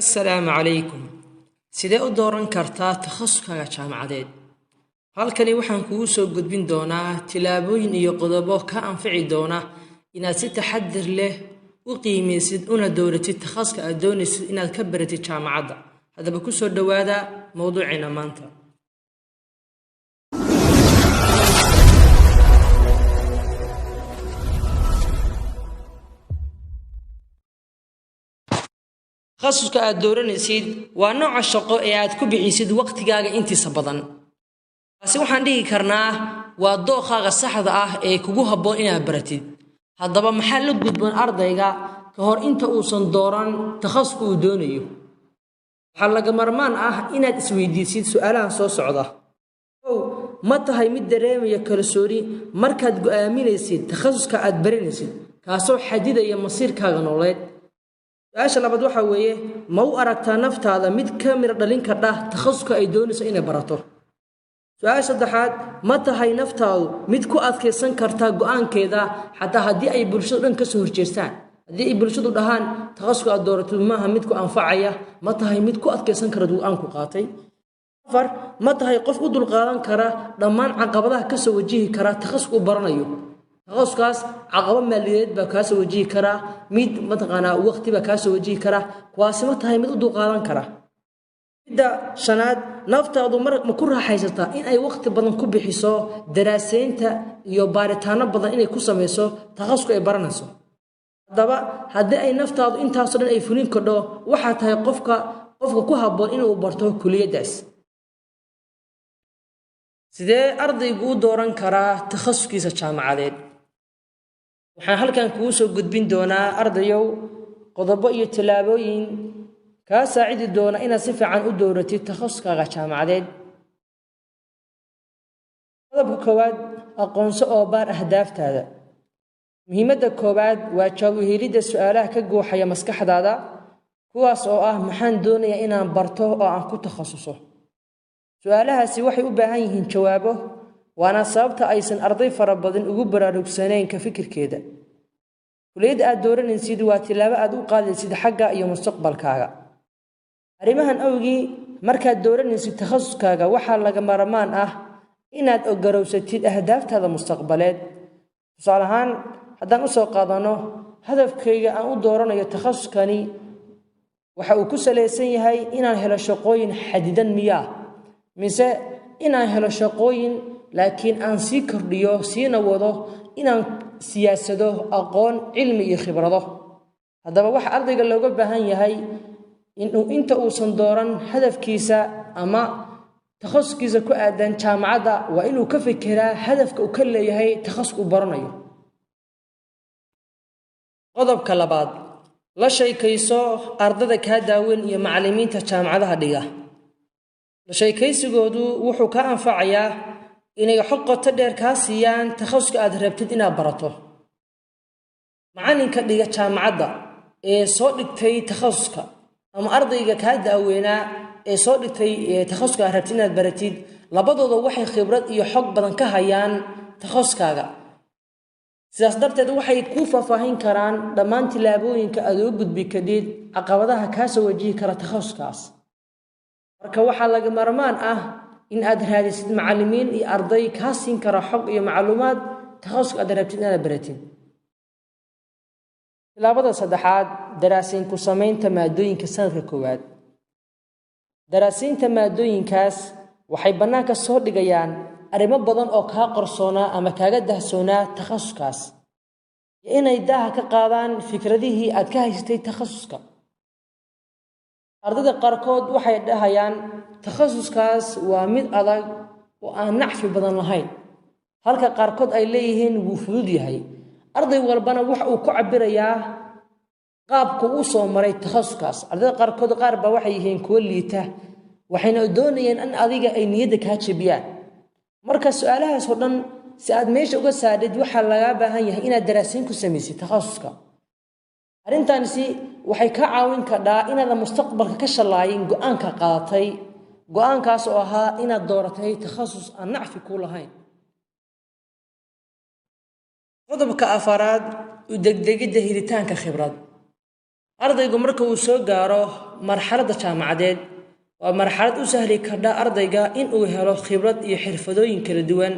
Assalaamu calaykum. Sidee u dooran kartaa takhasuskaaga jaamacadeed? Halkani waxaan kugu soo gudbin doonaa tillaabooyin iyo qodobo ka anfici doona inaad si taxadir leh u qiimeysid una dooratid takhasuska aad doonaysid inaad ka baratid jaamacadda. Haddaba ku soo dhowaada mowduuceena maanta. Takhasuska aad dooranaysid waa nooca shaqo ee aad ku bixisid waqtigaaga intiisa badan. Taasi waxaan dhihi karnaa waa dookhaaga saxda ah ee kugu habboon inaad baratid. Haddaba maxaa la gudboon ardayga ka hor inta uusan dooran takhasuska uu doonayo? Waxaa laga marmaan ah inaad isweydiisid su'aalahan soo socda. Kow, ma tahay mid dareemaya kalsooni markaad go'aaminaysid takhasuska aad baranaysid, kaasoo xadidaya masiirkaaga nololeed? Su-aasha labaad waxaa weeye, ma u aragtaa naftaada mid ka mira dhalin kardha takhasuska ay doonayso inay barato? Su-aasha saddexaad, ma tahay naftaadu mid ku adkaysan karta go'aankeeda xataa haddii ay bulshadu dhan kasoo horjeestaan? Haddii ay bulshadu dhahaan takhasuska aad dooratid maaha mid ku anfacaya, ma tahay mid ku adkaysan kara go'aanku qaatay? Afar, ma tahay qof u dulqaadan kara dhammaan caqabadaha kasoo wajihi kara takhasuska uu baranayo? Takhasuskaas caqabo maaliyadeed baa kaasoo wajihi karaa, mid mataqaanaa waqti baa kaasoo wajihi karaa, kuwaasi ma tahay mid u dulqaadan kara? Midda shanaad, naftaadu ma ku raaxaysataa in ay waqti badan ku bixiso daraaseynta iyo baaritaano badan inay ku samayso takhasuska ay baranayso? Haddaba haddii ay naftaadu intaasoo dhan ay fulin kadho, waxaa tahay qofka ku habboon inuu barto kuliyaddaas. Sidee ardaygu u dooran karaa takhasuskiisa jaamacadeed? Waxaan halkan kugu soo gudbin doonaa, ardayow, qodobo iyo tallaabooyin kaa saacidi doona inaad si fiican u dooratid takhasuskaaga jaamacadeed. Qodobka koowaad, aqoonso oo baar ahdaaftaada. Muhiimadda koowaad waa jawaab u helidda su'aalaha ka guuxaya maskaxdaada, kuwaas oo ah: maxaan doonayaa inaan barto oo aan ku takhasuso? Su-aalahaasi waxay u baahan yihiin jawaabo, waana sababta aysan arday fara badan ugu baraarugsanayn ka fikirkeeda. Kuliyadda aad dooranaysid waa tillaabo aad u qaadaysid xagga iyo mustaqbalkaaga. Arrimahan awgii, markaad dooranaysid takhasuskaaga, waxaa laga maarmaan ah inaad ogarowsatid ahdaaftaada mustaqbaleed. Tusaale ahaan, haddaan usoo qaadano, hadafkayga aan u dooranayo takhasuskani waxa uu ku salaysan yahay inaan helo shaqooyin xadidan miyaa, mise inaan helo shaqooyin laakiin aan sii kordhiyo siina wado inaan siyaasado aqoon, cilmi iyo khibrado? Haddaba waxa ardayga looga baahan yahay inuu inta uusan dooran hadafkiisa ama takhasuskiisa ku aadan jaamacadda waa inuu ka fekeraa hadafka uu ka leeyahay takhasuska uu baranayo. Qodobka labaad, la sheekayso ardada kaa daaweyn iyo macallimiinta jaamacadaha dhiga. La sheekaysigoodu wuxuu kaa anfacayaa inay xog qoto dheer kaa siiyaan takhasuska aad rabtid inaad barato. Macallinka dhiga jaamacadda ee soo dhigtay takhasuska ama ardayga kaa daaweynaa ee soo dhigtay takhasuska aad rabtid inaad baratid, labadooda waxay khibrad iyo xog badan ka hayaan takhasuskaaga. Sidaas darteed waxay kuu faahfaahin karaan dhammaan tillaabooyinka aad uga gudbi kadid caqabadaha kaasoo wajihi kara takhasuskaas. Marka waxaa laga marmaan ah in aad raadisid macallimiin iyo arday kaa siin kara xog iyo macluumaad takhasuska aad rabtid inaad baratid. Tillaabada saddexaad, daraasiin ku samaynta maadooyinka sanadka koowaad. Daraasiinta maadooyinkaas waxay bannaanka soo dhigayaan arrimo badan oo kaa qarsoonaa ama kaaga dahsoonaa takhasuskaas, iyo inay daaha ka qaadaan fikradihii aad ka haysatay takhasuska. Ardayda qaarkood waxay dhahayaan takhasuskaas waa mid adag oo aan nacfi badan lahayn, halka qaarkood ay leeyihiin wuu fudud yahay. Arday walbana waxa uu ku cabirayaa qaabku u soo maray takhasuskaas. Ardayda qaarkood qaar baa waxay yihiin kuwo liita, waxayna doonayeen in adiga ay niyadda kaa jebiyaan. Marka su-aalahaas oo dhan si aad meesha uga saadhid, waxaa lagaa baahan yahay inaad daraasiin ku samaysid takhasuska. Arrintaansi waxay kaa caawin kardhaa inaadan mustaqbalka ka shallaayin go'aanka qaadatay, go'aankaas oo ahaa inaad dooratay takhasus aan nacfi kuu lahayn. Qodobka afaraad, u degdegidda helitaanka khibrad. Ardaygu marka uu soo gaaro Marxaladda jaamacadeed waa marxalad u sahli kardha ardayga inuu helo khibrad iyo xirfadooyin kala duwan.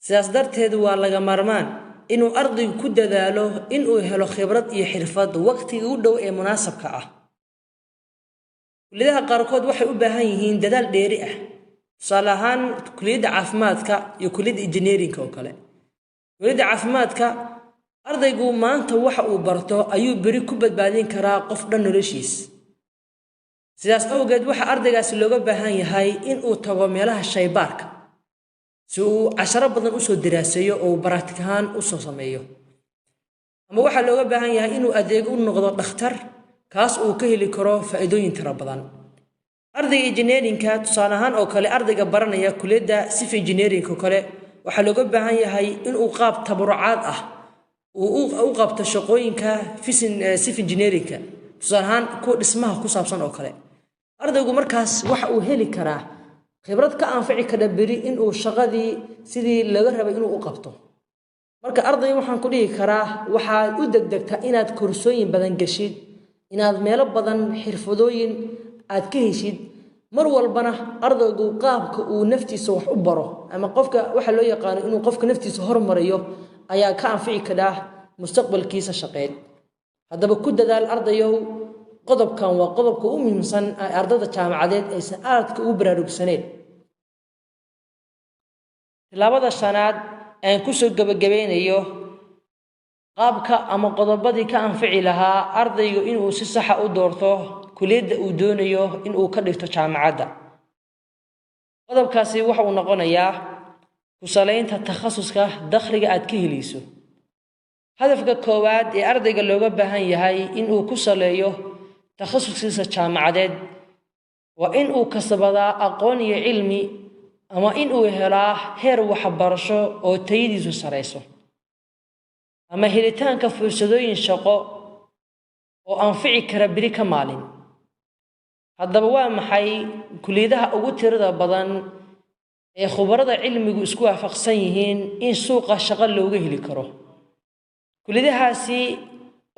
Sidaas darteed, waa laga maarmaan inuu ardaygu ku dadaalo inuu helo khibrad iyo xirfad waqtiga u dhow ee munaasabka ah. Kuliyadaha qaarkood waxay u baahan yihiin dadaal dheeri ah, tusaale ahaan kuliyadda caafimaadka iyo kuliyadda engineerinka oo kale. Kuliyadda caafimaadka, ardaygu maanta waxa uu barto ayuu beri ku badbaadin karaa qof dhan noloshiis. Sidaas awgeed, waxaa ardaygaasi looga baahan yahay inuu tago meelaha shaybaarka si uu casharo badan usoo daraaseeyo oo uu practice ahaan usoo sameeyo, ama waxaa looga baahan yahay inuu adeeg u noqdo dhakhtar, kaas uu ka heli karo faa'iidooyin tiro badan. Ardayga engineerinka, tusaale ahaan oo kale, ardayga baranaya kuliyadda civil engineering oo kale, waxaa looga baahan yahay inuu qaab tabarucaad ah uu u qabto shaqooyinka civil engineerinka, tusaale ahaan kuwa dhismaha ku saabsan oo kale. Ardaygu markaas waxa uu heli karaa khibrad ka anfici kara beri inuu shaqadii sidii laga rabay inuu u qabto. Marka arday, waxaan ku dhihi karaa, waxaad u degdegtaa inaad koorsooyin badan geshid, inaad meelo badan xirfadooyin aad ka heshid. Mar walbana ardaygu qaabka uu naftiisa wax u baro, ama qofka waxa loo yaqaano inuu qofka naftiisa hormariyo, ayaa ka anfici karaa mustaqbalkiisa shaqeed. Haddaba ku dadaal, ardayow. Qodobkan waa qodobka u muhiimsan ee ardayda jaamacadeed aysan aadka ugu baraarugsaneyn. Tilaabada shanaad aan kusoo gebagabeynayo qaabka ama qodobadii ka anfici lahaa ardaygu inuu si saxa u doorto kuliyadda uu doonayo inuu ka dhigto jaamacadda, qodobkaasi waxa uu noqonayaa ku salaynta takhasuska dakhliga aad ka helayso. Hadafka koowaad ee ardayga looga baahan yahay inuu ku saleeyo takhasuskiisa jaamacadeed waa in uu kasbadaa aqoon iyo cilmi, ama inuu helaa heer waxbarasho oo tayadiisu sarayso, ama helitaanka fursadooyin shaqo oo anfici kara beri ka maalin. Haddaba waa maxay kuliyadaha ugu tirada badan ee khubarada cilmigu isku waafaqsan yihiin in suuqa shaqo looga heli karo? Kuliyadahaasi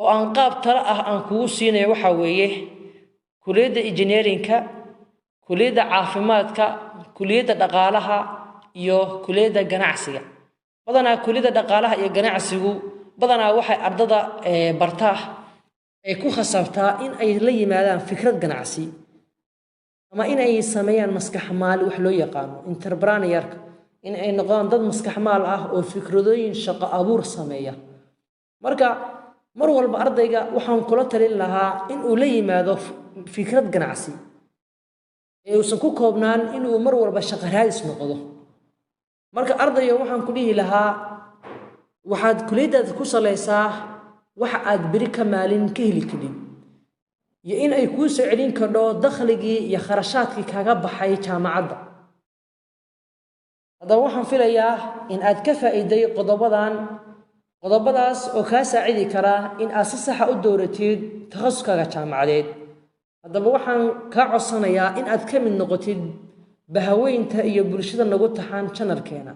oo aan qaab talo ah aan kugu siinayo waxaa weeye kuliyadda engineerinka, kuliyadda caafimaadka, kuliyadda dhaqaalaha iyo kuliyadda ganacsiga. Badanaa kuliyadda dhaqaalaha iyo ganacsigu badanaa waxay ardada bartaa ay ku khasabtaa in ay la yimaadaan fikrad ganacsi, ama in ay sameeyaan maskax maal wax loo yaqaano entrepreneurka, in ay noqdaan dad maskax maal ah oo fikradooyin shaqo abuur sameeya. Marka mar walba ardayga waxaan kula talin lahaa in uu la yimaado fikrad ganacsi ee uusan ku koobnaan inuu mar walba shaqo raadis noqdo. Marka ardayga waxaan ku dhihi lahaa, waxaad kuliyaddaada ku salaysaa waxa aad beri ka maalin ka heli kadhid iyo in ay kuu soo celin kardho dakhligii iyo kharashaadkii kaga baxay jaamacadda. Haddaba waxaan filayaa in aad ka faa'iiday qodobadan, qodobadaas oo kaa saacidi karaa in aad si saxa u dooratid takhasuskaaga jaamacadeed. Haddaba waxaan kaa codsanayaa in aad ka mid noqotid bahaweynta iyo bulshada nagu taxaan channelkeena.